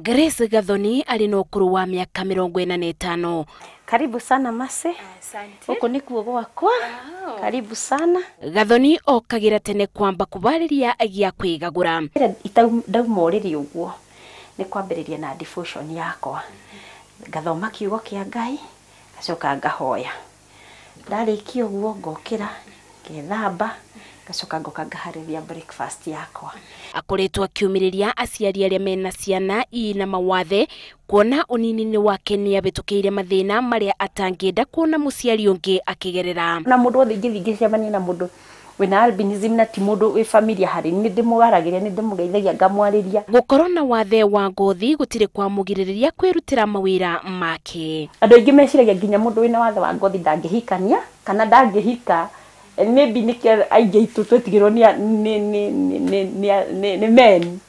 Grace Gathoni arĩ na ũkũrũ wa mĩaka 45. Karibu sana Mercy. Huko nikuo gwakwa. Karibu sana. Gathoni okagira tene kwamba kubarĩria gĩa kwĩgagũra. Ndauma ũrĩrĩ ũguo nĩ kwambĩrĩria na devotion yakwa. Ngathoma kiugo kĩa Ngai, ngacoka ngahoya. Ndarĩkia ũguo ngokĩra, ngethamba, ngacoka ngoka ngaharĩria breakfast yakwa. Akoretwo akiumĩrĩria aciari arĩa mena ciana ina mawathe kuona ũnini-inĩ wake nĩabĩtũkĩire mathĩna marĩa atangĩenda kuona mũciari ũngĩ akĩgerera. Na mũndũ wothe ingĩthiĩ ngĩcemania na mũndũ wĩna albinism na ti mũndũ wĩ familia harĩ nĩ ndĩmũgaragĩria, nĩ ndĩmũgeithagia, ngamwarĩria. Gũkorwo na wathe wa ngothi gũtirĩ kwamũgirĩrĩria kwĩrutĩra mawĩra make. Andũ aingĩ meciragia nginya mũndũ wĩna wathe wa ngothi ndangĩhikania kana ndangĩhika. And maybe nĩkĩo aingĩ aitũ twetigĩrwo nĩ men.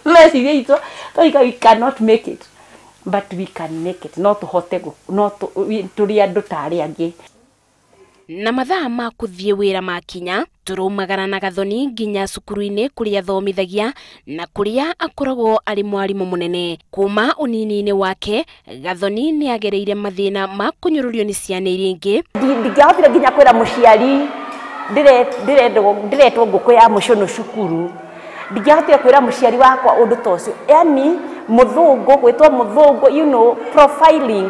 Meciria aitũ tũiga we cannot make it, but we can make it. No tũhote, no tũrĩ andũ ta arĩa angĩ. Na mathaa ma kũthiĩ wĩra makinya tũraumagara na Gathoni nginya cukuru-inĩ kũrĩa athomithagia na kũrĩa akoragwo arĩ mwarimũ mũnene. Kuma ũnini-inĩ wake Gathoni nĩagereire mathĩna ma kũnyũrũrio nĩ ciana iria ingĩ. Ndingĩahotire nginya kwĩra mũciari ndĩretwo ngũkũ ya mũcũnũ cukuru. Ndingĩahotire kwĩra mũciari wakwa ũndũ ta ũcio. Yani mũthũngũ gwĩtwo mũthũngũ, you know, profiling,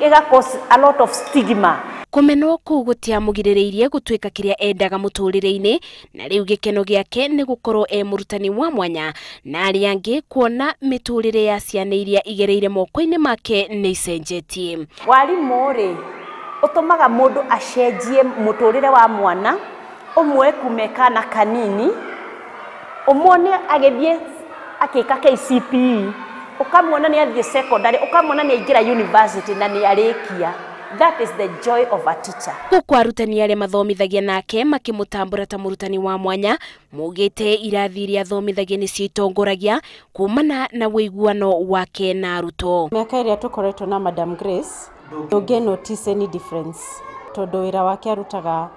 ĩga cause a lot of stigma. Kũmenwo kũu gũtiamũgirĩrĩirie gũtuĩka kĩrĩa endaga mũtũrĩre-inĩ, na rĩu gĩkeno gĩake nĩ gũkorwo e mũrutani wa mwanya na arĩa angĩ kuona mĩtũrĩre ya ciana iria igereire moko-inĩ make nĩ icenjetie. Warimũ rĩ ũtũmaga mũndũ acenjie mũtũrĩre wa mwana ũmwe kume kana kanini, ũmuone agĩthiĩ akĩka KCPE, ũkamuona nĩ athiĩ secondary, ũkamuona nĩ aingĩra university na nĩ arĩkia. That is the joy of a teacher. Gũkũ arutani arĩa mathomithagia nake makĩmũtambũra ta mũrutani wa mwanya, maugĩte irathi iria athomithagia nĩcio itongoragia kumana na ũiguano wake na arutwo. Mĩaka ĩrĩa tũkoretwo na Madam Grace, ndũngĩ notice any difference tondũ wĩra wake arutaga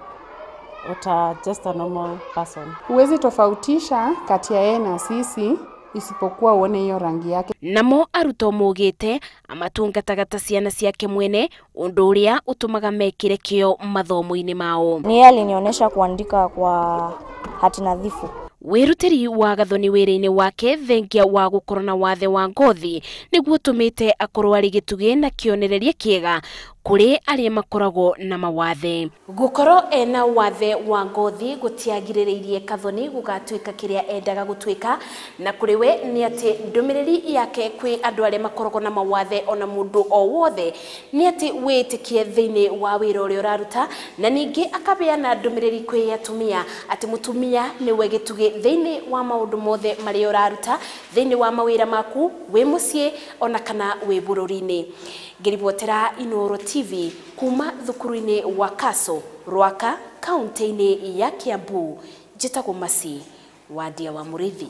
ota just a normal person. Huwezi tofautisha kati ya yeye na sisi isipokuwa uone hiyo rangi yake. Namo arutwo maugĩte amatungataga ta ciana ciake mwene, ũndũ ũrĩa ũtũmaga mekĩre kĩo mathomo-inĩ mao. Ni yeye alinionyesha kuandika kwa hati nadhifu. Wĩrutĩri wa Gathoni wĩra-inĩ wake thengia wa gũkorwo na wathe wa ngothi nĩguo ũtũmĩte akorwo arĩ gĩtugĩ na kĩonereria kĩega kũrĩ arĩa makoragwo na mawathe. Gũkorwo ena wathe wa ngothi gũtiagirĩrĩirie Gathoni gũgatuĩka kĩrĩa endaga gũtuĩka, na kũrĩ we nĩ atĩ ndũmĩrĩri yake kwĩ andũ arĩa makoragwo na mawathe ona mũndũ o wothe nĩ atĩ wĩtĩkie thĩinĩ wa wĩra ũrĩa ũraruta, na ningĩ akabeana ndũmĩrĩri kwĩ atumia atĩ mũtumia nĩwe gĩtugĩ thĩinĩ wa maũndũ mothe marĩa ũraruta thĩinĩ wa mawĩra maku wĩ mũciĩ ona kana wĩ bũrũri-inĩ. Ngĩribotera Inooro TV kuma thukuru-inĩ wa Kaso, Rwaka, kaunti-inĩ ya Kiambu, njĩtagwo Mercy Wandia wa Mũrĩithi.